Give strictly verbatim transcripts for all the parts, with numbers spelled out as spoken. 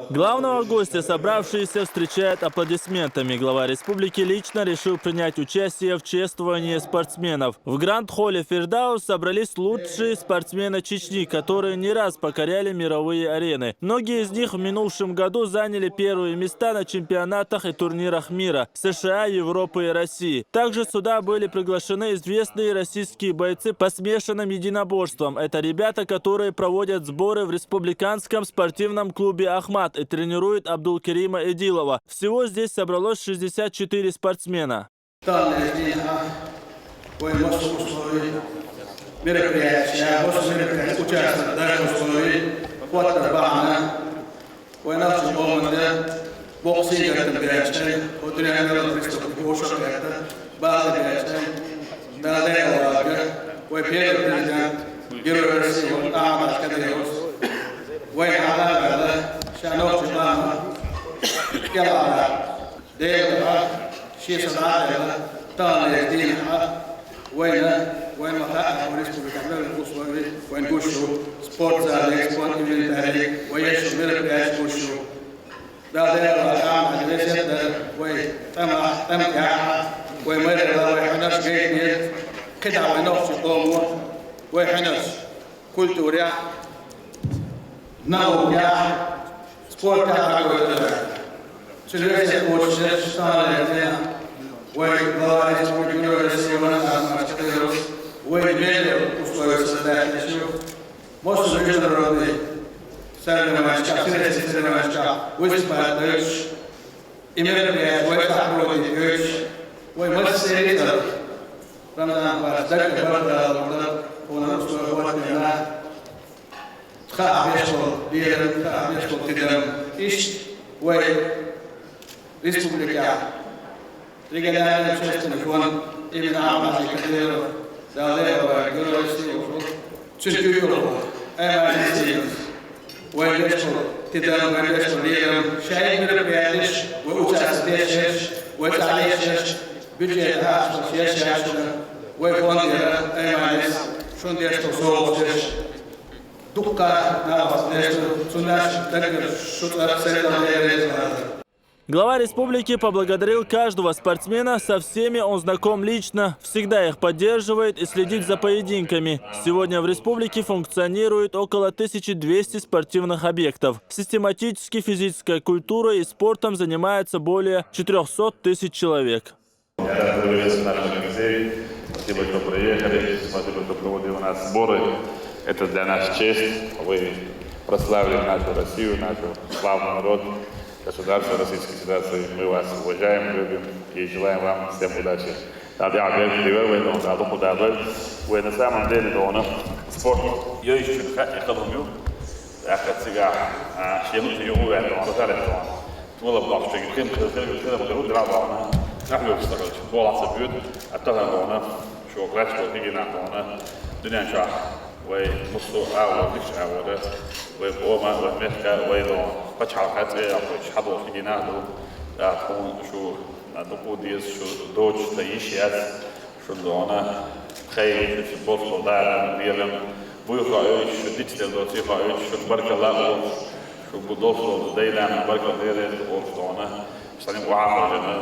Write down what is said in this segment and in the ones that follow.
Главного гостя собравшиеся встречают аплодисментами. Глава республики лично решил принять участие в чествовании спортсменов. В Гранд-холле «Фирдаус» собрались лучшие спортсмены Чечни, которые не раз покоряли мировые арены. Многие из них в минувшем году заняли первые места на чемпионатах и турнирах мира США, Европы и России. Также сюда были приглашены известные российские бойцы по смешанным единоборствам. Это ребята, которые проводят сборы в республиканском спортивном клубе «Ахмат» и тренируют Абдулкерима Эдилова. Всего здесь собралось шестьдесят четыре спортсмена. Танная здесь, а? Ой, массу условий. Мероприятия, массу мероприятий, участвовать даже условий. Вот это бахана. Ой, нас умовно, боксинг это бячай, вот реально приступ к ушам это, балы бячай. Да, да, ладно. Ой, первый президент, герой России, вот, а, Кадыров. Ой, а, да, да, ща ночью мама. Кела, да. Дела, ши сада, дела, танная здесь, а? Война, война, а, республика, условия, война, гушу, спортзал, спорт, инвентарь, война, мероприятие, гушу. Да, да, да, да, да, да, да, вой, там, а, там, я, вой, мэр, да, вой, ханаш, гейт, нет, кида, вой, ногти, дому, вой, ханаш, культура, наука, спорт, а, вой, да, да. Чилвесе, вой, шестая, вой, глава республики, вой, Россия, вой, Ахмат Кадыров, вой, мэр, условия создать, Массу международный соревнованиях, соревнованиях выступать, и мероприятия, вой, проводить, вой, массу сервисов. Рамзан Аббас, дальше, вот, да, вот, да, у нас условия, вот, да. Тха обещал, лирен, тха обещал, ты там, ищ, вой, республика. Региональный общественный фонд имени Ахмада Кадырова, Далаева, Героя Сиюру, Чучуюру, Эмма Алексеевна, Вайбешку, Титан Вайбешку, Лиром, шайин мероприятиш, вай участвуешь, вай цалишь, бюджет, а, что, шеш, шеш, вай фонд, Эмма Алекс, шундеш, что, соус, шеш, дукка, на вас, нечто, цунаш, так, шутка, сетом, Глава республики поблагодарил каждого спортсмена, со всеми он знаком лично, всегда их поддерживает и следит за поединками. Сегодня в республике функционирует около тысячи двести спортивных объектов. Систематически физической культурой и спортом занимается более четырёхсот тысяч человек. Я рад приветствовать наших гостей. Спасибо, что приехали. Спасибо, что проводили у нас сборы. Это для нас честь. Вы прославили нашу Россию, наш славный народ, государство Российской Федерации. Мы вас уважаем, любим и желаем вам всем удачи. Дала дяхьа беркат дойла вайна, Дала дукха дойла вай. Вай на самом деле, дона, спорт. Йой, ещё как, это был мюк. Ах, как всегда, а, все нужно его вайна, дона, дона. Вала бахча, кем, кем, кем, кем, кем, кем, дала, дона. Нах, мюк, старый, боласа бьют, а то, дона, шо, грач, вот, иди на, дона. Дунян ча. Вай массу агӀор, дикача агӀора, вай къоман, вай мехка, вай, дона, паччахьалкхе цӀе а яхаш, хьадоагӀаш хӀама ду, тӀаккха тхона шу, а, дукха деза, шу доцуш тхан йиш яц, шу, дона, тхоай, шу боккхалла дӀа а лелаш, буй хоуьйтуш, шу дицделла доций хоуьйтуш, шуна баркалла а олуш, шу бу доккхалла дайла а баркалла дерриг а олуш, дона, шу санна охьа а хьожийна,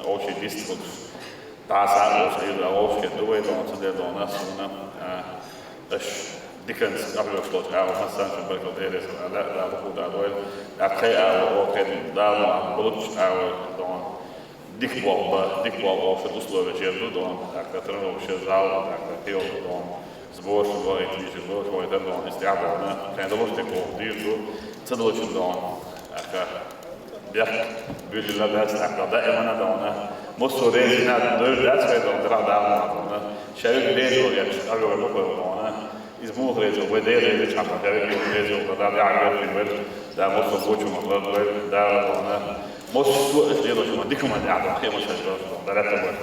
овший дист хуьлуш. ДӀаса а вовшах, иза а вовшахкхетар ду вай, дона, цундела, дона, суна, а, аша диканца къахьоьгуш долчу агӀор массарна а шун баркалла дерриг а, Дала, Дала дукха а дойла. ТӀаккха тхайн агӀор, оха тхайн Дала мукъ лахь болчу агӀор, дона, дика болх бан, дика болх бан шун условия шера ду, дона, тӀаккха тренировочный зал, тӀаккха кхин йолу, дона, сбораш бан, и тижи сбораш бан, и тан, дона, иза тӀехь, дона, тхайн долуш дика болх дийр ду, ца долчун, дона, тӀаккха Бехк буьйлалла дац, тӀаккха даимана, дона. Массо а резина дойр дац вай, дона, дара Дала, дона. Шаьриг резо еш, къахьоьгур ду вай, дона. Иза муха резо, вай Дела реза чхьаьна, шаьриг резо, Дала яхьа вай, Дала массо а гочу ма лар вай, Дала, дона. Массо а аша лелочу ма дика ма дӀа, дона, кхин а ма шаьш, дона, Дала тӀе вай.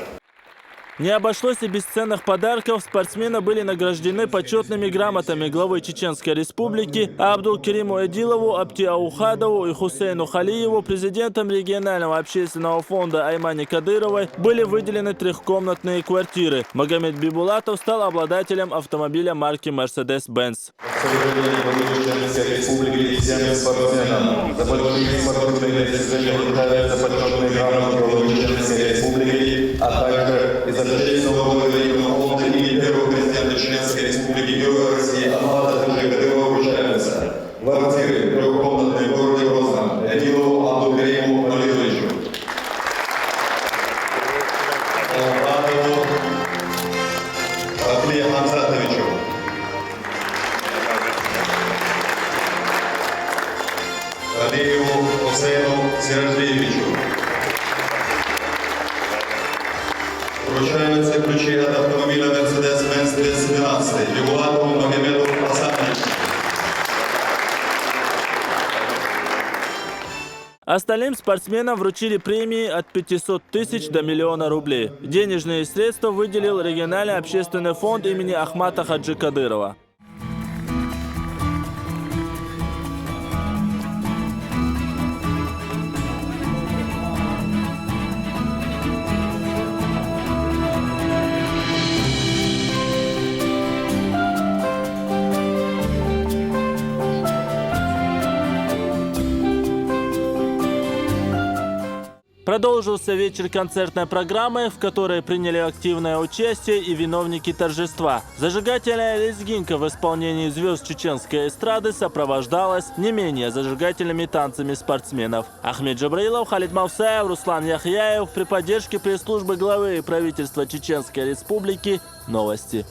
Не обошлось и без ценных подарков. Спортсмены были награждены почетными грамотами главы Чеченской Республики. А Абдулкериму Эдилову, Апти Аухадову и Хусейну Халиеву президентом регионального общественного фонда Аймане Кадыровой были выделены трехкомнатные квартиры. Магомед Бибулатов стал обладателем автомобиля марки Mercedes-Benz. Республики и всем спортсменам за большие спортивные достижения вручаются почетные грамоты главы Чеченской Республики, а также из общественного благотворительного фонда имени первого президента Чеченской Республики, Героя России Ахмата Хаджи Кадырова вручаются квартиры трехкомнатные в городе Грозном Эдилову Абдулкериму Халиловичу, Алханову Батли Хамзатовичу, Алиеву Хусейну Сираждиевичу. Вручаются ключи от автомобиля Mercedes-Benz двести двенадцать Бибулатову Магомеду Хасановичу. Остальным спортсменам вручили премии от пятисот тысяч до миллиона рублей. Денежные средства выделил региональный общественный фонд имени Ахмата Хаджи Кадырова. Продолжился вечер концертной программы, в которой приняли активное участие и виновники торжества. Зажигательная лезгинка в исполнении звезд чеченской эстрады сопровождалась не менее зажигательными танцами спортсменов. Ахмед Джабраилов, Халид Мавсаев, Руслан Яхьяев при поддержке пресс-службы главы и правительства Чеченской Республики. Новости.